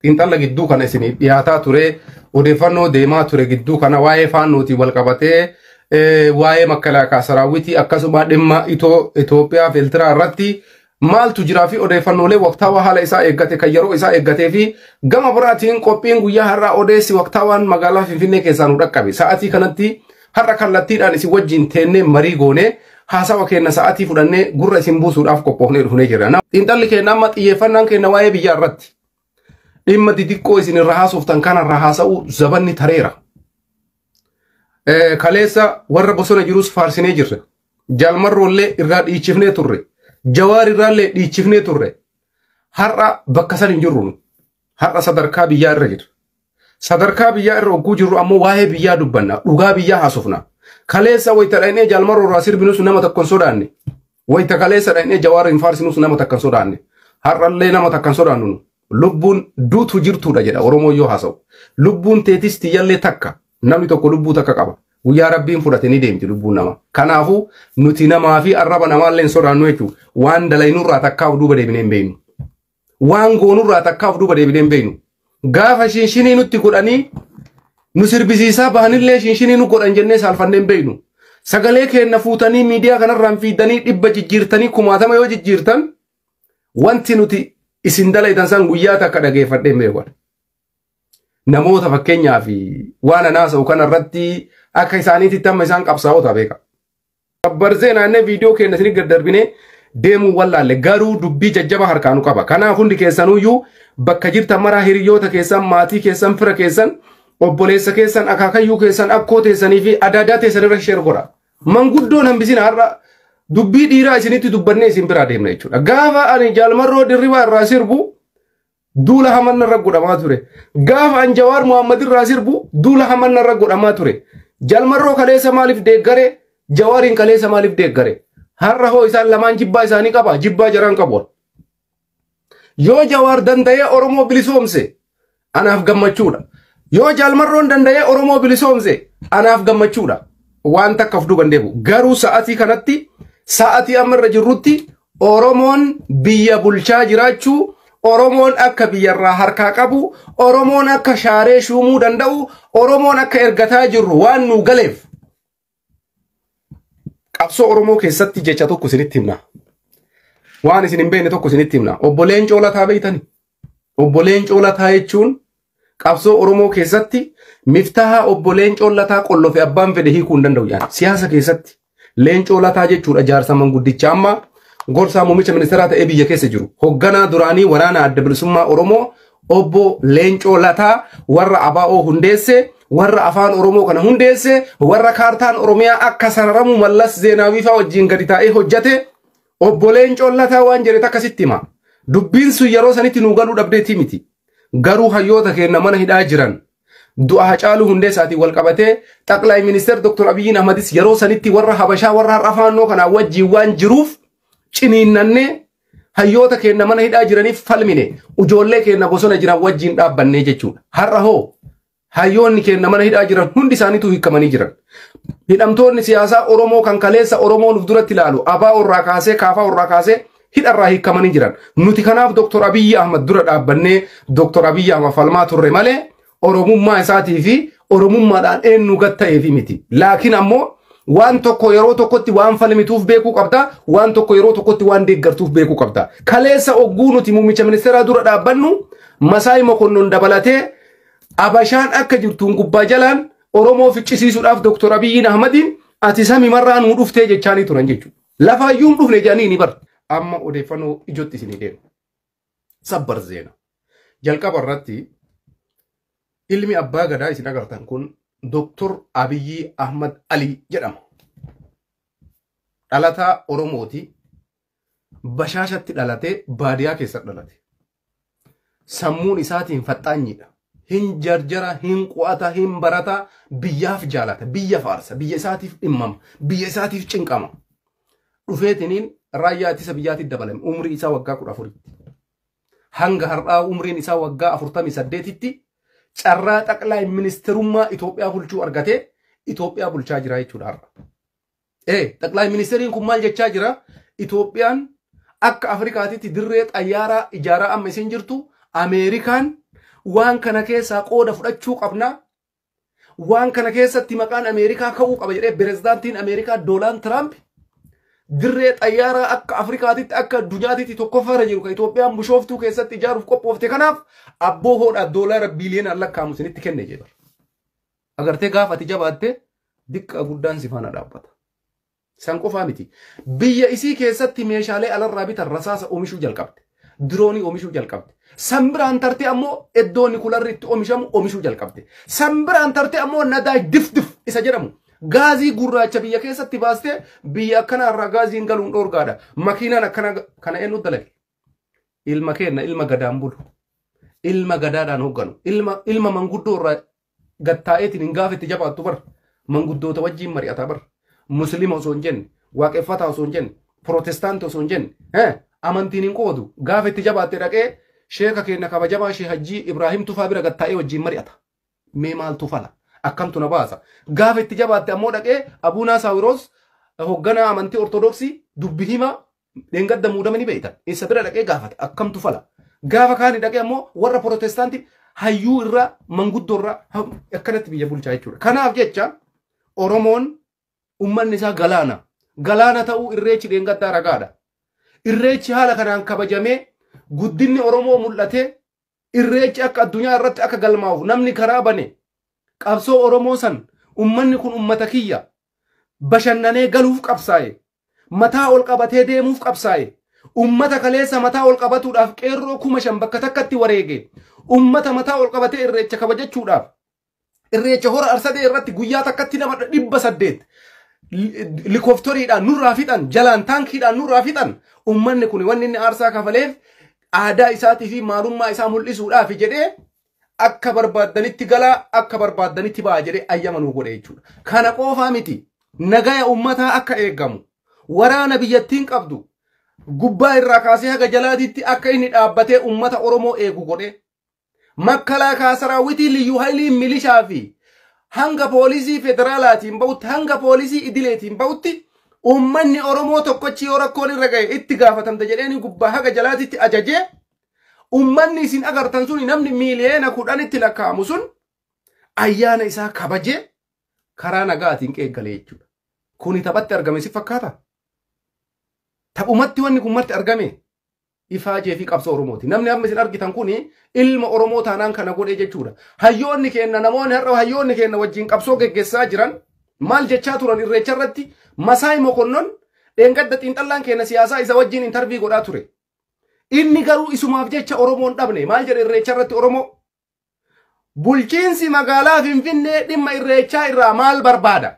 Xiinxalla gidduu kana isiniif dhiyaataa ture, odeeffannoo deemaa ture gidduu kana waa'ee faannootiin wal qabatee, waa'ee makalaakaa saraawwitii, akkasuma dhimma Itoophiyaa fi Eertiraa irratti maaltu jiraa fi odeeffannoolee waqtaawaa haala isaa eeggate kan yeroo isaa eeggatee fi gama biraatiin qophiin guyyaa har'aa odeessi waqtaawaan magaalaa Finfinnee keessaa nu dhaqqabe. Sa'aatii kanatti har'a kallattiidhaan isin wajjin teennee marii goonee haasawa keenya sa'aatii fudhannee gurra isin buusuudhaaf qophoofnee dhufnee jirra. Xiinxalli keenya amma xiyyeeffannaan keenya waa'ee biyyaa irratti. Dhimma xixiqqoo isin irra haasoftan kanarra haasa'u zabanni tareera. Kaleessa warra bosona jirus faarsinee jirra. Jaalmarroollee irraa dhiichifnee turre. Jawaar irraallee dhiichifnee turre. Har'a bakka san hin jirru. Har'a sadarkaa biyyaa irra jirra. Sadarkaa biyyaa irra ogguu jirru ammoo waa'ee biyyaa dubbanna. Dhugaa biyyaa haasofna. Kaleessa wayita dhaqnee jaalmarroo irraa sirbinus nama tokko hin sodaanne. Wayita kaleessa dhaqnee jawaar hin faarsinus nama takka hin sodaanne. Har'allee nama takka hin sodaannu. Lubbuun duutu jirtuudha jedha Oromoo yoo haasa'u. Lubbuun teetis tiyyallee takka. Namni tokko lubbuu takka qaba. Guyyaa Rabbiin fudhate ni deemti lubbuun namaa. Kanaafuu nuti namaa fi arraba namaallee hin sodaannu jechuudha. Waan dalaynurraa takkaaf duuba deebinee hin beeknu. Waan goonurraa takkaaf duuba deebinee hin beeknu. Gaafa shinshinii nutti godhanii nu sirbisiisaa bahanillee shinshinii nu godhan jennee saalfannee hin beeknu. Sagalee keenna fuutanii miidiyaa kanarraan fiidanii dhibba jijjiirtanii kumaatama yoo jijjiirtan wanti nuti isin dalaytan san guyyaa takka dhageeffadhee hin beeku. Namoota fakkeenyaaf waan anaasa'u kanarratti akka isaaniititti amma isaan qabsaa'ota beeka. Barzee naannee viidiyoo keenya isin gad darbinee deemuu wallaalle garuu dubbii jajjaba harkaanu qaba. Kanaaf hundi keessanuyyuu bakka jirtan maraa hiriyoota keessan, maatii keessan, fira keessan, obboleessa keessan, akaakayyuu keessan, akkoo teessanii fi adaadaa teessan irra share godha. Manguddoon hambisina har'a dubbii dhiiraa isinitti dubbannee isin biraa deemna jechuudha. Gaafa ani Jaalmarroo Dirribaa irraa sirbu duula hamanna irra godhamaa ture. Gaafa an Jawaar Muhammad irraa sirbu duula hamanna irra godhamaa ture. Jaalmarroo kaleessa maaliif deeggare? Jawaariin kaleessa maaliif deeggare? Har'a hoo isaan lamaan jibbaa isaanii qaba, jibbaa jaraan qabu. Yoo Jawaar danda'ee Oromoo bilisoomse anaaf gammachuudha. Yoo Jaalmarroon danda'ee Oromoo bilisoomse anaaf gammachuudha. Waan takka of duuban deebu. Garuu sa'atii kanatti sa'atii amma irra jirrutti Oromoon biyya bulchaa jiraachuu, Oromoon akka biyyarraa harkaa qabu, Oromoon akka shaaree shuumuu danda'u, Oromoon akka ergataa jirru waan nu galeef. Qabsoo Oromoo keessatti jecha tokko isinitti himna. Waan isin hin beekne tokko isinitti himna. Obbo Leencoo Lataa beektani? Obbo Leencoo Lataa jechuun qabsoo Oromoo keessatti miftaha obbo Leencoo Lataa qollofe abbaan fedhe hiikuu hin danda'u jedhan. Siyaasa keessatti Leencoo Lataa jechuudha jaarsa manguddicha amma gorsaa muummicha ministeeraa ta'ee biyya keessa jiru. Hogganaa duraanii waraana adda bilisummaa Oromoo obbo Leencoo Lataa warra ABO hundeesse, warra afaan Oromoo kana hundeesse, warra kaartaan Oromiyaa akka sararamu Mallas Zeenaawii fa'aa wajjin gadi taa'ee hojjate obbo Leencoo Lataa waan jedhe akkasitti hima. Dubbiin sun yeroo sanitti nuu galuu dhabdeetii miti. Garuu hayyoota keenya mana hidhaa jiran du'a Hacaaluu Hundeessaatiin wal qabatee Xaqlaay Ministeer Dr. Abiyyiin Ahmadis yeroo sanitti warra Habashaa warra har'a faannoo kanaa wajjin waan jiruuf ciniinnannee hayyoota keenya mana hidhaa jiraniif falmine, ijoollee keenya bosona jiran wajjin dhaabbannee jechuudha. Har'a hoo hayyoonni keenya mana hidhaa jiran hundi isaaniitu hiikamanii jiran. Hidhamtoonni siyaasaa Oromoo kan kaleessa Oromoon uf duratti ilaalu abaa irraa kaasee kaafaa irraa kaasee hidharraa hiikamanii jiran. Nuti kanaaf Dr. Abiyyi Ahmad dura dhaabbannee Dr. Abiyyi Ahmad falmaa turre malee Oromummaa isaatii fi Oromummaadhaan eenyu gad ta'eefi miti. Laakiin ammoo waan tokko yeroo tokkotti waan falmituuf beekuu qabda, waan tokko yeroo tokkotti waan deeggartuuf beekuu qabda. Kaleessa ogguu nuti muummicha ministeeraa dura dhaabbannu Masaay Mokonnon dabalatee Abashaan akka jirtuun gubbaa jalaan Oromoo ficcisiisuudhaaf Dr. Abiyyiin Ahmadiin ati sami marraa nuu dhuftee jechaanii turan jechuudha. Lafaayyuu hin dhufne jedhanii ni bar. Amma odeeffannoo ijotti isinii deemu. Sabbar zeena. Jalqaba irratti ilmi abbaa gadaa isin agartan kun Dr. Abiyyi Ahmad Ali jedhama. Dhalataa Oromooti. Bashaashatti dhalatee baadiyaa keessa dhalate. Sammuun isaatiin faxxaanyiidha. Hin jarjara, hin qu'ata, hin barata, biyyaaf jaalata, biyya faarsa, biyya isaatiif dhimmama, biyya isaatiif cinqama. Dhufeetiniin raayyaa ittisa biyyaatti dabalame umrii isaa waggaa 14tti. Hanga har'aa umriin isaa waggaa 48tti carraa xaqlaay ministeerummaa Itoophiyaa bulchuu argatee Itoophiyaa bulchaa jira jechuudha har'a. Xaqlaay ministeeriin kun maal jechaa jira? Itoophiyaan akka Afrikaatitti dirree xayyaaraa ijaaraa amma isin jirtu Ameerikaan Waan kana keessaa qooda fudhachuu qabna. Waan kana keessatti maqaan Ameerikaa ka'uu qaba jedhee pirezidaantiin Ameerikaa Doonaald Tiraamp dirree xayyaaraa akka Afrikaatitti akka addunyaatitti tokkoffaarra jiru kan Itoophiyaan Bishooftuu keessatti ijaaruuf qophoofte kanaaf abboo hoodhaa doolaara biiliyoonaan lakkaa'amu isinitti kenne jedha. Agartee gaafa ati jabaatte diqqa guddaan si faana dhaabbata. San qofaa miti. Biyya isii keessatti meeshaalee alarraa bitan rasaasa oomishuu jalqabde. Diroonii oomishuu jalqabde. San biraan tartee ammoo iddoo nikularri itti oomishamu oomishuu jalqabde. San biraan tartee ammoo nadaaj dif isa jedhamu. Gaazii gurraacha biyya keessatti baastee biyya akkanaarraa gaaziin galuun dhoorgaadha. Makiinaan akkana kana eenyu dalage? Ilma keenna ilma gadaan bulu. Ilma gadaadhaan hoogganu. Ilma manguddoo irraa gattaa'eetiin hin gaafa itti jabaattu bar. Manguddoota wajjin mari'ataa bar. Muslima osoo hin jenne, waaqeffataa osoo hin jenne, pirootestaantii osoo hin jenne, amantiin hin qoodu. Gaafa itti jabaatte dhaqee sheeka keenya kabajamaa Sheekh Hajjii Ibraahim Tufaa bira gattaa'ee wajjin mari'ata. Mee maaltu fala? Akkamtu na baasa? Gaafa itti jabaatte ammoo dhaqee Abuunaa Saawiroos hoogganaa amantii Ortodoksii dubbi himaa dheengadda muudama ni beektan. Isa bira dhaqee gaafata. Akkamtu fala? Gaafa kaani dhaqee ammoo warra pirootestaantii hayyuu irraa manguddoo irraa akkanatti biyya bulchaa jechuudha. Kanaaf jecha Oromoon ummanni isaa galaana. Galaana ta'uu irreechi dheengaddaa ragaadha. Irreechi haala kanaan kabajamee guddinni Oromoo mul'atee irreechi akka addunyaa irratti akka galmaa'uuf namni karaa bane qabsoo Oromoo san ummanni kun ummata kiyya bashannanee galuuf qabsaa'e mataa ol qabatee deemuuf qabsaa'e ummata kaleessa mataa ol qabatuudhaaf qeerroo 5,000 bakka takkatti wareege ummata mataa ol qabatee irreecha kabajachuudhaaf irreecha hora Arsadee irratti guyyaa takkatti nama 800 helikooftariidhaan nurraa fixan jalaan taankiidhaan nurraa fixan ummanni kun wanni inni aarsaa kafaleef aadaa isaatii fi maalummaa isaa mul'isuudhaaf jedhee akka barbaaddanitti galaa akka barbaaddanitti ba'a jedhee ayyama nuu godhe jechuudha. Kana qofaa miti nagaya ummataa akka eegamu waraana biyyattiin qabdu gubbaa irraa kaasee haga jalaatitti akka inni dhaabbatee ummata Oromoo eegu godhe. Makkalaakaa saraawwitii liyyuu haayilii milishaa fi hanga poolisii federaalaatiin ba'utti hanga poolisii idileetiin ba'utti ummanni Oromoo tokkochi yoo rakkoon irra ga'e itti gaafatamte jedheeni gubbaa haga jalaatitti ajajee ummanni isin agartan sun namni miiliyoona 10tti lakkaa'amu sun ayyaana isaa kabajee karaa nagaatiin qeeggale jechuudha. Kuni taphatti argame si fakkaata? Taphumatti wanni kun marti argame ifaajee fi qabsoo Oromooti. Namni amma isin argitan kun ilma Oromoo taanaan kana godhe jechuudha. Hayyoonni keenya namoonni har'a hayyoonni keenya wajjin qabsoo geggeessaa jiran maal jechaa turan irreecha irratti Masaay Mokonnon dheengadda xiinxallaan keenya siyaasaa isa wajjin intarvii godhaa ture. Inni garuu isumaaf jecha Oromoon dhabne maal jedhe irreecha irratti Oromoo? Bulchiinsi magaalaa Finfinnee dhimma irreechaa irraa maal barbaada?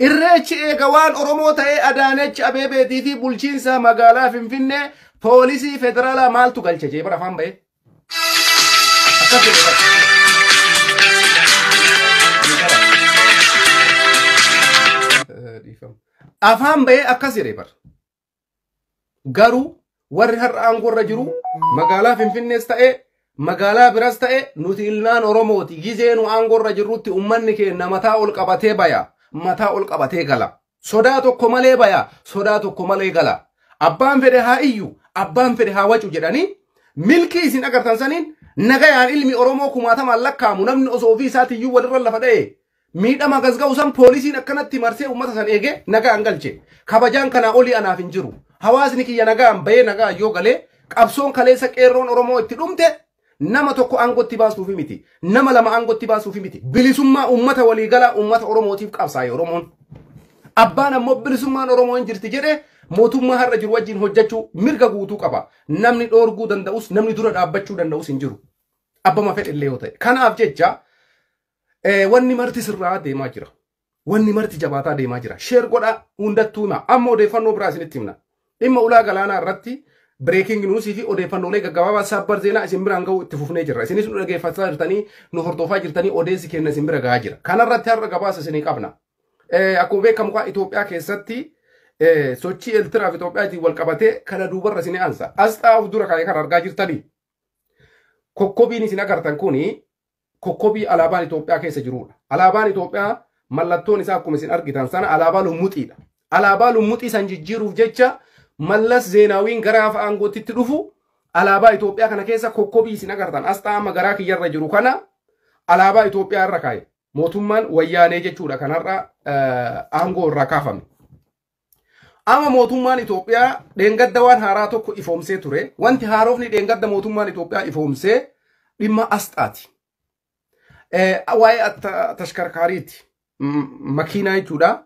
Irreechi eega waan Oromoo ta'ee Adaanechi Abeebeetii fi bulchiinsa magaalaa Finfinnee poolisii federaalaa maaltu galche jee bara afaan ba'ee? Akkas jedhe bara. Afaan ba'ee akkas jedhe bara. Garuu warri har'a aangoorra jiru magaalaa Finfinnees ta'ee magaalaa biras ta'e nuti ilmaan Oromooti gizee nu aangoorra jirrutti ummanni keenya mataa ol qabatee baya. Mataa ol qabatee gala. Sodaa tokko malee baya. Sodaa tokko malee gala. Abbaan fedhe haa iyyu. Abbaan fedhe haa wacu jedhanii milkii isin agartan saniin nagayaan ilmi Oromoo kumaatamaan lakkaa'amu namni osoo ofii isaatiiyyuu walirra lafa dha'e miidhama gasga'u san poolisiin akkanatti marsee uummata san eegee nagaan galche. Kabajaan kanaa olii anaaf hin jiru. Hawaasni kiyya nagaan bahee nagaan yoo galee qabsoon kaleessa qeerroon Oromoo itti dhumte nama tokko aangootti baasuufi miti. Nama lama aangootti baasuufi miti. Bilisummaa uummata waliigalaa uummata Oromootiif qabsaa'e Oromoon. Abbaan ammoo bilisummaan Oromoo hin jirti jedhee mootummaa har'a jiru wajjin hojjechuu mirga guutuu qaba. Namni dhoorguu danda'us namni dura dhaabbachuu danda'us hin jiru. Abbama fedhe illee yoo ta'e. Kanaaf jecha wanni marti sirraa deemaa jira. Wanni marti jabaataa deemaa jira. Sheer godhaa hundattuu hima. Amma odeeffannoo biraa isinitti himna. Dhimma ulaa galaanaa irratti breaking news fi odeeffannoolee gaggabaabaa sabbar zeenaa isin biraan ga'u itti fufnee jirra. Isinis nu dhageeffachaa jirtanii, nu hordofaa jirtanii, odeessi keenya isin bira gahaa jira. Kanarratti har'a gabaasa isinii qabna. Akkuma beekamu Itoophiyaa keessatti sochii Eertiraa fi Itoophiyaatiin wal qabatee kana duubarra isinii ansa. Asxaa of dura kaa'ee kan argaa jirtanii. Kokkobiin isin agartan kuni kokkobii alaabaan Itoophiyaa keessa jirudha. Alaabaan Itoophiyaa mallattoon isaa akkuma isin argitan sana alaabaa lummuxiidha. Alaabaa lummuxii san jijjiiruuf jecha Mallas Zeenaawiin gara aangootti dhufu alaabaa Itoophiyaa kana keessa kokkobii isin agartan asxaa amma garaa kiyyarra jiru kana alaabaa Itoophiyaa irra kaa'e. Mootummaan wayyaanee jechuudha kanarra aangoo irraa kaafame. Amma mootummaan Itoophiyaa dheengadda waan haaraa tokko ifoomsee ture. Wanti haarofni dheengadda mootummaan Itoophiyaa ifoomsee dhimma asxaati. Waa'ee tashkarkaariiti. Makiinaa jechuudha.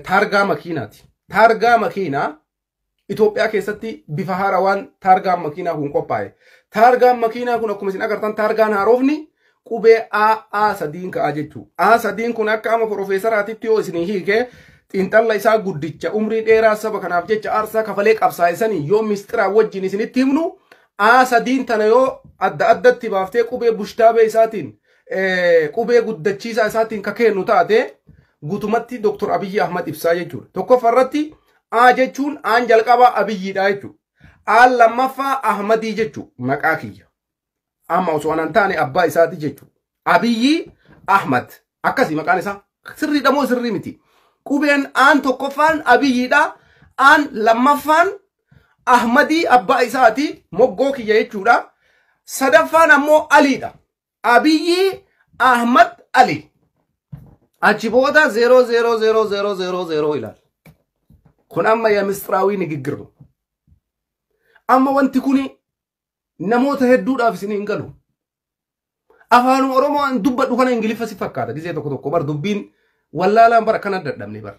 Taargaa makiinaati. Taargaa makiinaa Itoophiyaa keessatti bifa haarawaan taargaan makiinaa kun qophaa'e. Taargaan makiinaa kun akkuma isin agartan taargaan haarofni qubee A sadiin ka'a jechuudha. A sadiin kun akka amma profeesaraatitti yoo isin hiike xiinxalla isaa guddicha umrii dheeraa saba kanaaf jecha aarsaa kafalee qabsaa'e sanii yoo mistiraa wajjin isinitti himnu A sadiin tana yoo adda addatti baaftee qubee bushtaabee isaatiin qubee guddachiisaa isaatiin ka kennu taate guutumatti Dr. Abiyyi Ahmad ibsaa jechuudha. Tokkoffaa irratti A jechuun aan jalqabaa Abiyyiidha jechuudha. Aan lammaffaa Ahmadii jechuudha maqaa kiyya. Amma osoo anan taane abbaa isaati jechuudha. Abiyyi Ahmad akkasii maqaan isaa sirriidha moo sirrii miti? Qubeen aan tokkoffaan Abiyyiidha. Aan lammaffaan Ahmadii abbaa isaati moggoo kiyya jechuudha. Sadaffaan ammoo Aliidha. Abiyyi Ahmad Ali. Achi booda 0 0 0 0 0 0 ilaal. Kun amma የምስጢራዊ ንግግር ነው። Amma wanti kuni namoota hedduudhaaf isin hin galu. Afaan Oromoo dubbadhu kana Ingiliffa si fakkaata. Gizee tokko tokko bar dubbiin wallaalaan bara kana dadhabne bar.